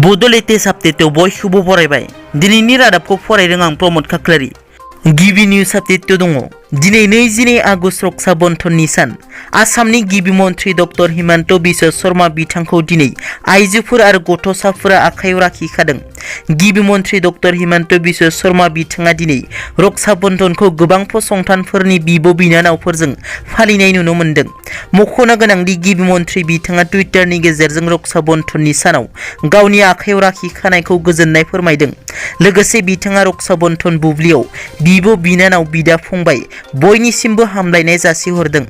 Bodo latest update बयखौबो बरायबाय दिनैनि रादाबखौ फरायदों आं प्रमोद खाख्लारि गिबि निउज अपडेट दङ दिनै 22 आगस्ट रक्षा बन्धननि सान आसामनि गिबि मन्थ्रि डक्टर हिमन्त बिश्व शर्मा बिथांखौ दिनै आइजोफोर आरो गथ'साफोरा आखायाव राखि खादों गिबि मन्थ्रि डक्टर हिमन्त बिश्व शर्मा बिथाङा दिनै रक्षा बन्धनखौ गोबां फसंथानफोरनि बिब' बिनानावफोरजों फालिनाय नुनो मोन्दों मख'नो गोनांदि गिबि मन्थ्रि बिथाङा टुइटारनि गेजेरजों रक्षा बन्धननि सानाव गावनि आखायाव राखि खानायखौ गोजोननाय फोरमायदों लोगोसे बिथाङा रक्षा बन्धन बुब्लियाव बिब' बिनानाव बिदा फंबाय बयनिसिमबो हामलायनाय जासिहरदों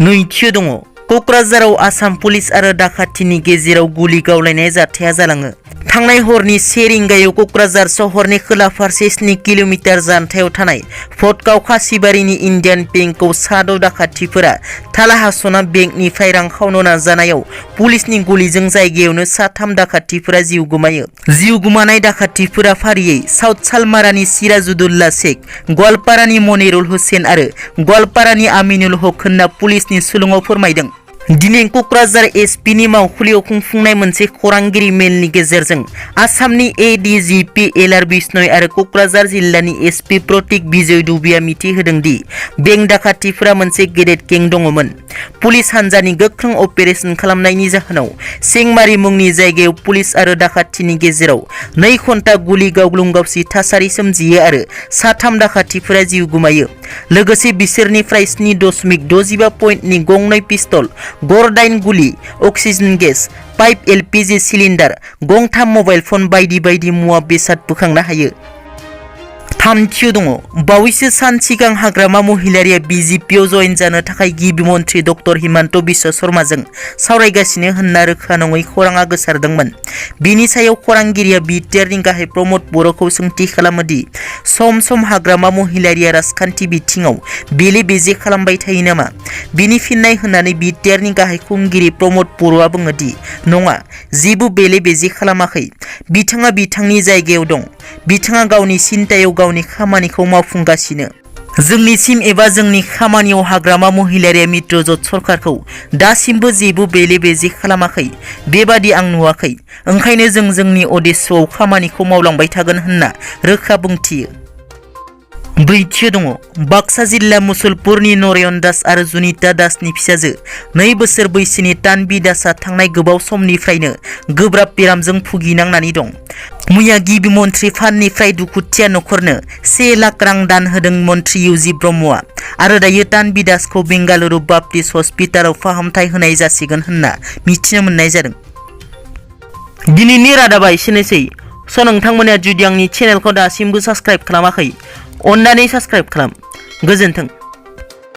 नैथियाव दङ क'क्राझाराव आसाम पुलिस आरो डाकातिनि गेजेराव गुलि गावलायनाय जाथाया जालाङो थांनाय हरनि 1 रिंगायाव क'क्राझार सहरनि खोला फारसे 7 किल'मिटार जानथायाव थानाय भटगाव खासिबारिनि इन्डियान बेंकआव साद' डाकातिफोरा थाला हास'ना बेंकनिफ्राय रां खावनो नाजानायाव पुलिसनि गुलिजों जायगायावनो साथाम डाकातिफोरा जिउ गोमायो जिउ गोमानाय डाकातिफोरा फारियै साउथ सालमारानि सिराजुद्दौला शेख गवालपारानि मनिरुल हुसैन आरो गवालपारानि आमिनुल हक होनना पुलिसनि सुलुङाव फोरमायदों दिनै क'क्राझार एसपिनि मावखुलियाव खुंफुंनाय मोनसे खौरांगिरि मेलनि गेजेरजों आसामनि एडिजिपि एलआर बिश्नय आरो क'क्राझार जिल्लानि एसपि प्रतीक बिजय दुबेया मिथिहोदों दि बेंक डाकातिफोरा मोनसे गेदेर गें दङमोन पुलिस हान्जानि गोख्रों अपारेशन खालामनायनि जाहोनाव सेंमारि मुंनि जायगायाव पुलिस आरो डाकातिनि गेजेराव 2 घन्टा गुलि गावग्लुं गावसि थासारि सोमजियो आरो साथाम डाकातिफोरा जिउ गोमायो लोगोसे बिसोरनिफ्राय 7.65 पइन्टनि गंनै पिस्तल गरदाइन गुलि oxygen gas pipe LPG cylinder गंथाम मबाइल फन बायदि बायदि मुवा बेसाद बोखांनो हायो थामथियाव दङ बावैसो सान सिगां हाग्रामा महिलारिया बिजेपिआव जयेन जानो थाखाय गिबि मन्थ्रि डक्टर हिमन्त बिश्व शर्माजों सावरायगासिनो होनना रोखा नङै खौराङा गोसारदोंमोन बिनि सायाव खौरांगिरिया बिटिआरनि गाहाय प्रमोद बर'खौ सोंथि खालामो दि सम सम हाग्रामा महिलारिया राजखान्थि बिथिङाव बेले बेजे खालामबाय थायो नामा बिनि फिननाय होननानै बिटिआरनि गाहाय खुंगिरि प्रमोद बर'आ बुङो दि नङा जेबो बेले बेजे खालामाखै बिथाङा बिथांनि जायगायाव दं बिथाङा गावनि सिन्तायाव गावनि खामानिखौ मावफुंगासिनो जोंनिसिम एबा जोंनि खामानियाव हाग्रामा महिलारिया मित्रजोट सरकारखौ दासिमबो जेबो बेले बेजे खालामाखै बेबादि आं नुवाखै ओंखायनो जों जोंनि उद्देश्यआव खामानिखौ मावलांबाय थागोन होनना रोखा बुंथियो ब्रैथियाव दङ बाक्सा जिल्ला मुसलपुरनि नरेन दास आरो जुनिता दासनि फिसाजो 2 बोसोर बैसोनि तानबि दासआ थांनाय गोबाव समनिफ्रायनो गोब्राब बेरामजों भुगिनांनानै दं मैया गिबि मन्थ्रि फान्डनिफ्राय दुखुथिया नखरनो 1 लाख रां दान होदों मन्थ्रि इउजि ब्रह्मआ आरो दायो तानबि दासखौ बेंगालुरु बाप्टिस्ट हस्पिटालाव फाहामथाय होनाय जासिगोन होनना मिथिनो मोननाय जादों दिनैनि रादाबा एसेनोसै नोंथांमोना जुदि आंनि चेनेलखौ दासिमबो साबस्क्राइब खालामाखै अन्नानै साबस्क्राइब खालाम गोजोन्थों।